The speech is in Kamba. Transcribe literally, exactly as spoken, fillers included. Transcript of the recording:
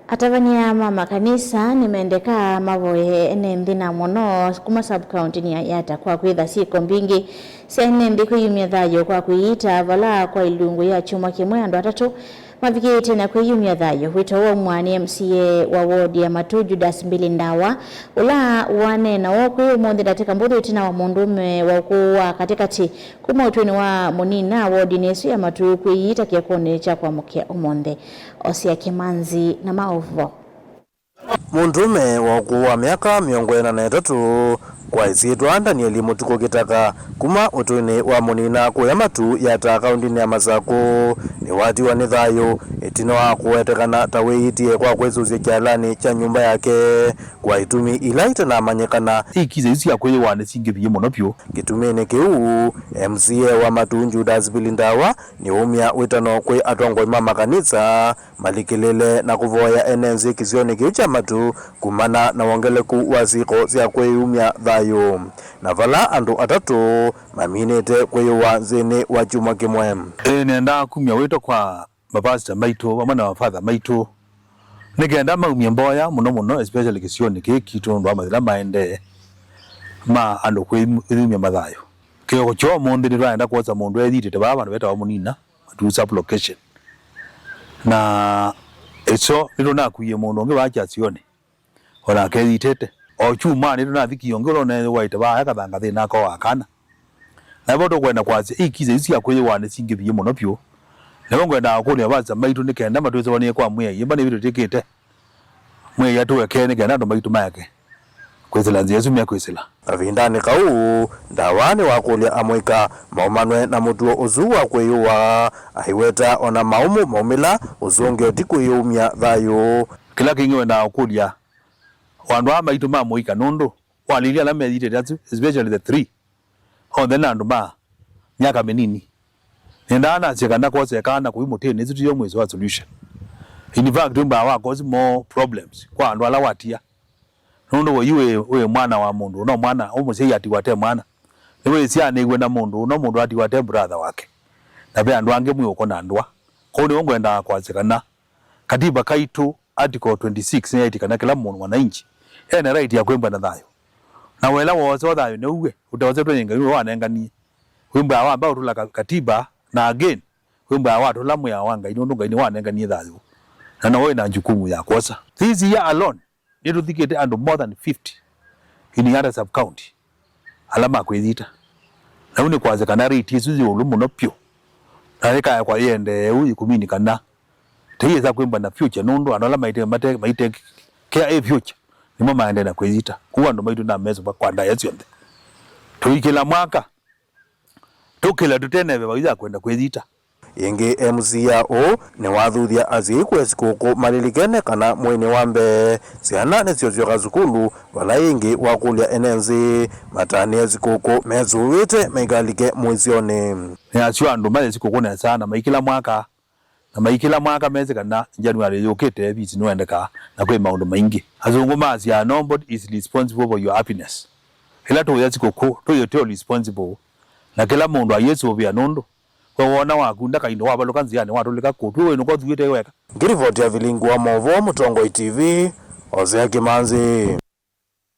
Atavany'a ma makanisa nĩmendekaa mavoye ene nthĩ na mũno kuma sub-county-nĩ ya Yatta kwa kwĩtha syĩko mbingĩ sya ene nthĩ kwĩyumya thayũ kwa kwĩyita vala kwa ilungu ya kyumwa kĩmwe andũ atatũ mavikĩte na kwĩyumya thayũ. Wĩto waumwa nĩ M C A wa ward ya Matu, Judas Mbili Ndawa, ũla waneena ũũ kwĩ ũmũnthĩ ndatĩka mbũthũ ĩtina wa mũndũũme wa ũkũũ wa katĩkatĩ kuma ũtũinĩ wa Mũnina wodinĩ ĩsu ya Matu kwĩyita kĩekonĩ kya kwamũkĩa ũmũnthĩ. Osia Kĩmanzi na maũvoo. Mũndũũme wa ũkũũ wa myaka mĩongo ĩna na ĩtatũ kwa ĩsyĩtwa Danieli Mũtukũ Kĩtaka kuma ũtũinĩ wa Mũnina kũya Matu Yatta kaũndĩnĩ ya Masakũ nĩwatiwa nĩ thayũ ĩtina wa kũwetekana ta wĩyitie kwa kwĩsũsya kyalanĩ kya nyũmba yake kwa itumi ila itanamanyĩkana. Ikisa isu sya kwĩyĩwa nĩsingĩvie mũno vyũ. Kĩtuminĩ kĩu, M C A wa Matu Judas Mbili Ndawa nĩwaumya wĩtano kwĩ atongoi ma makanisa malikĩlĩle na kũvoya ene nzĩ kĩsionĩ kĩu kya Matu kumana na wongeleku wa syĩko sya kwĩyumya thayũ, na vala andũ atatũ maminĩte kwĩyĩwa nzĩnĩ wa kyumwa kĩmwe. Ĩĩ, nendaa kumya wĩto kwa mavasita maitũ vamwe na mafather maitũ nĩ kenda maumye mboya mũno mũno, especially kĩsionĩ kĩĩ kitũ nũndũ wa mathĩna maendee ma andũ kwĩyumya mathayũ. Kĩoko kya ũmũnthĩ nĩtwaenda kwosa mũndũ ethitĩte vaa vandũ vetawa Mũnina, Matu sub location. Na ĩsyo nĩtũnakuie mũndũ ũngĩ vaa kyasionĩ, o nake ethitĩte. O kyumwanĩ nĩtũnavikie ũngĩ ũla ũneewaĩte vaa akathanga thĩna ako wa kana. Na vo tũkwenda kwasya, ikisa isu sya kwĩyĩwa nĩsingĩvie mũno vyũ. Na vo ngwendaa kũkũlya vasa maitũ nĩ kenda matwĩsũvanĩe kwa Mwĩai, ĩmba nĩvĩ tũtĩkĩte Mwĩai atũekee nĩ kenda andũ maitũ maeke kwĩsĩla nzĩa ĩsu mekwĩsĩla. Kavindanĩ kau, Ndawa nĩwakũlya amũika maumanwe na mũtuo ũsu wa kwĩyũa, aiweta ona maũmũ maumĩla ũsũngĩo ti kwĩyũmya thayũ. Kĩla kĩngĩ wendaa kũkũlya, o andũ aa maitũ ma mũika, nũndũ walĩlya ala meyitĩte asu, especially the three, onthe nĩ andũ ma myaka mĩnini. Nĩndaa nasye kana kwosa ĩkana kũi mũtĩnĩ, ĩsu tiyo mwĩso wa solution. In fact, wĩmbaa wa cause more problems kwa andũ ala watia. Nũndũ we yu wĩ, wĩ mwana wa mũndũ, no mwana, ũ mũsyai atiwa ate mwana. Nĩwĩsyaanĩw'e na mũndũ, no mũndũ atiwa ate brother wake. Na ve andũ angĩ mwĩ ũko na ndũa. Kwoou nĩw'o ngwendaa kwasya kana katiba kaitũ, article twenty-six, nĩyaĩtye kana kĩla mũndũ mwananchi ena right ya kwĩmbwa na thayũ. Na wela woosa thayũ nĩuwe, ũteosetwe nĩ Ngai nĩwe wanenganie. Wĩmbaa wamba ũtũla ka-, katiba, na again, wĩmbaa watũla mwĩao wa Ngai nũndũ Ngai nĩwanenganie thayũ. Na nowe wĩna jukumu ya kwosa. This year alone, nĩtũthikĩte andũ more than fifty in Yatta sub-county ala makwĩyita. Na yu nĩ kwasya kana rate ĩsu yĩ ĩũlũ mũno vyũ. Na yĩkaekwa yĩendee ũu ĩkũmini kana tĩyĩsa kwĩmba na future, nũndũ andũ ala maite, mate, maite care ĩ future nĩmo maendee na kwĩyita. Kũu andũ maitũ namesũva kwa ndaĩa syonthe. Tũikĩla mwaka, tũkĩla tũteneve vau ya kwenda kwĩyita. Ĩngĩ, M C A ũũ nĩwathuthya asyai kũya sikũkũ malilikene kana mweinĩ wa mbee syana nĩsyosyoka sukulu, vala ĩngĩ wakũlya ene nzĩ matanĩe sikũkũ mesũvĩte maikalike mũisyonĩ. Nĩasyo andũ maye sikũkũ nesa na maikĩla mwaka, na maikĩla mwaka mesĩ kana January yũkĩte visi nĩwendekaa na kwĩ maũndũ maingĩ. Asũngũ masyaa, "Nobody is responsible for your happiness." Ĩla tũũya sikũkũ, tũyĩte responsible, na kĩla mũndũ ayĩsũvĩa nũndũ we woona waku ndakaindwa wavalũka nzĩanĩ watũlĩka kũtw'ĩ wĩnũka ũthuĩte weka. Ngĩrivoti ya vilingi wa maũvoo Mũtongoi T V, Hosea Kĩmanzi.